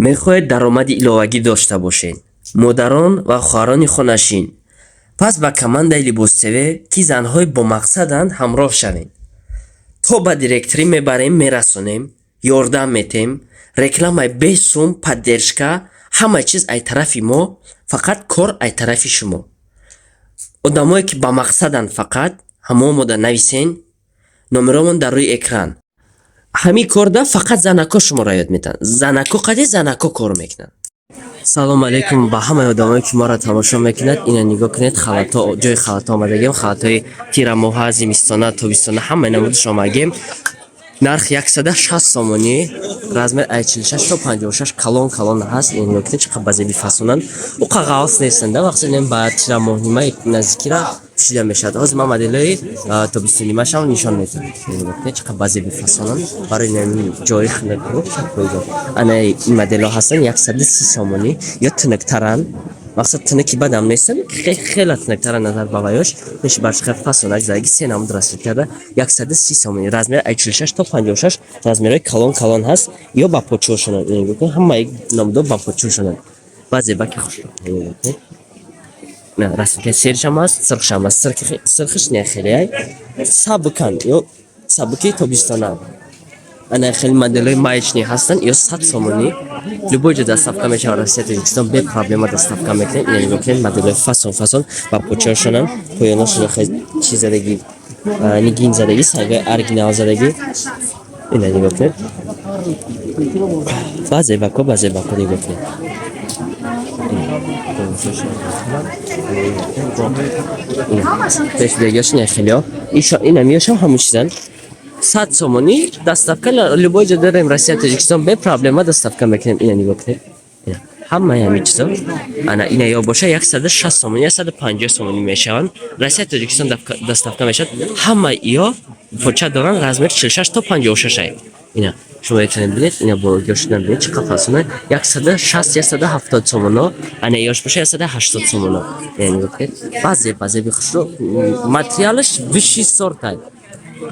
Мехоҳед даромади иловагӣ дошта бошед, модарон ва хоҳарони хонашин? Пас ба командаи Либос ТВ, ки занҳои бомақсаданд, ҳамроҳ шавед. То ба директорӣ мебарем, мерасонем, ёрдам метем, рекламаи бесум, поддержка, ҳама чиз ай тарафи мо, фақат кор ай тарафи шумо. Одамое, ки ба мақсаданд, фақат ҳамо омода нависен, номеромон дар рӯи экран. Ҳамин корда фақат занако шуморо ёд метаҳанд. Занако қади занако кор мекунанд. Салом алейкум ба ҳамаи одамое, ки моро тамошо мекунад. Ина нигоҳ кунед, халато, ҷои халато омадагем. Халатҳои тирамоҳа, зимистона, тобистона, ҳамаи намудаш омадагем. Нарх 160 сомонӣ, размер ай 46 то 56, калон калон ҳаст. Ина нигоҳ кунед, чӣ қадр базеби фасонанд. Уқа ғалс нестанд, вақте ба тирамоҳнима наздикира пӯшида мешавад. Ҳозир ман моделҳои тобистонимашам нишон медиҳам. Нигоҳ кунед, чӣ қадр базеби фасонанд барои ҷои хунук. Ана ин моделҳо ҳастанд 130 сомонӣ ё тунуктаранд. Мақсад, тунуки бадам нестанд, хеле тунуктаранд назар ба ваёш. Пеши баршихе фасонак задаги, се намуд расм карда, 130 сомонӣ, размер ай 46 то 56, размерҳои калон калон ҳаст. Ё ба почошонанд. Нигоҳ кунед, ҳамаи намудҳо ба почошонанд. Баъзе баки хушро нигоҳ кунед. Расмка сершам ҳаст, сирхшам ҳаст. Сирхиш не, хеле ай сабуканд ё сабуки тобистона. Ана хеле моделҳои маечный ҳастанд, ё 100 сомонӣ. Любой ҷо доставка мешавад, Россия, Тоҷикистон, бе проблема доставка мекунем. Ина нигоҳ кунед, моделҳои фасон фасон ба почаашонанд. Поёнашон хеле чи задагӣ, нигин задагӣ, сайгаи оригинал задагӣ. Ина нигоҳ кунед, баъзе бако, баъзе бако, нигоҳ кунед. Пешбегиёш не, хелео инам ёшам ҳамун чизанд. 100 сомонӣ, доставка любой ҷо дорем, Россия, Тоҷикистон, бе проблема доставка мекунем. Ина нигоҳ кунед, ҳамаи ҳамин чизо. Ана ина ё боша 160 сомонӣ, 150 сомонӣ мешаванд. Россия, Тоҷикистон доставка мешавад. Ҳамаи ё поча доранд, размер 46 то 56 ай. Ина шумо метавонед бинед, ина боргиёшона бинед, чӣ қадр фасона. 160, 170 сомоно. Ана ёш боша 180 сомоно. Ина нигоҳ кунед, баъзе баъзе хушро, материалаш высший сортай.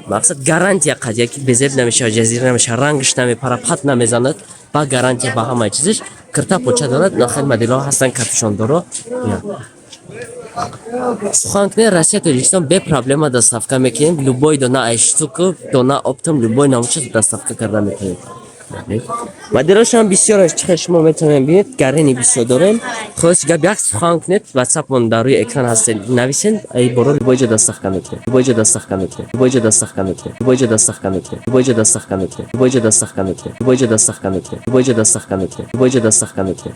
Мақсад, гарантия қад яки безеб намешавад, ҷазира намешавад, рангаш намепара, пат намезанад, ба гарантия ба ҳамаи чизаш. Кирта поча дорад. Нохел моделҳо ҳастанд, капюшондоро. Сухан кунед, Россия, Тоҷикистон, бе проблема доставка мекунем. Любой дона, ай штуку дона, оптом, любой намудша доставка карда метавонем. Моделҳошам бисёр аст, чӣ хел шумо метавонед бинед, гарени бисёр дорем. Хулоси гап, як сухан кунед, ватсапмон дар рӯи экран ҳастед, нависед, ай боро любой ҷо доставка мекунем, любой ҷо доставка мекунем, любой ҷо доставка мекунем, любой ҷо доставка мекунем, любой ҷо доставка мекунем, любой ҷо доставка мекунем, любой ҷо доставка мекунем, любой ҷо доставка мекунем, любой ҷо доставка мекунем.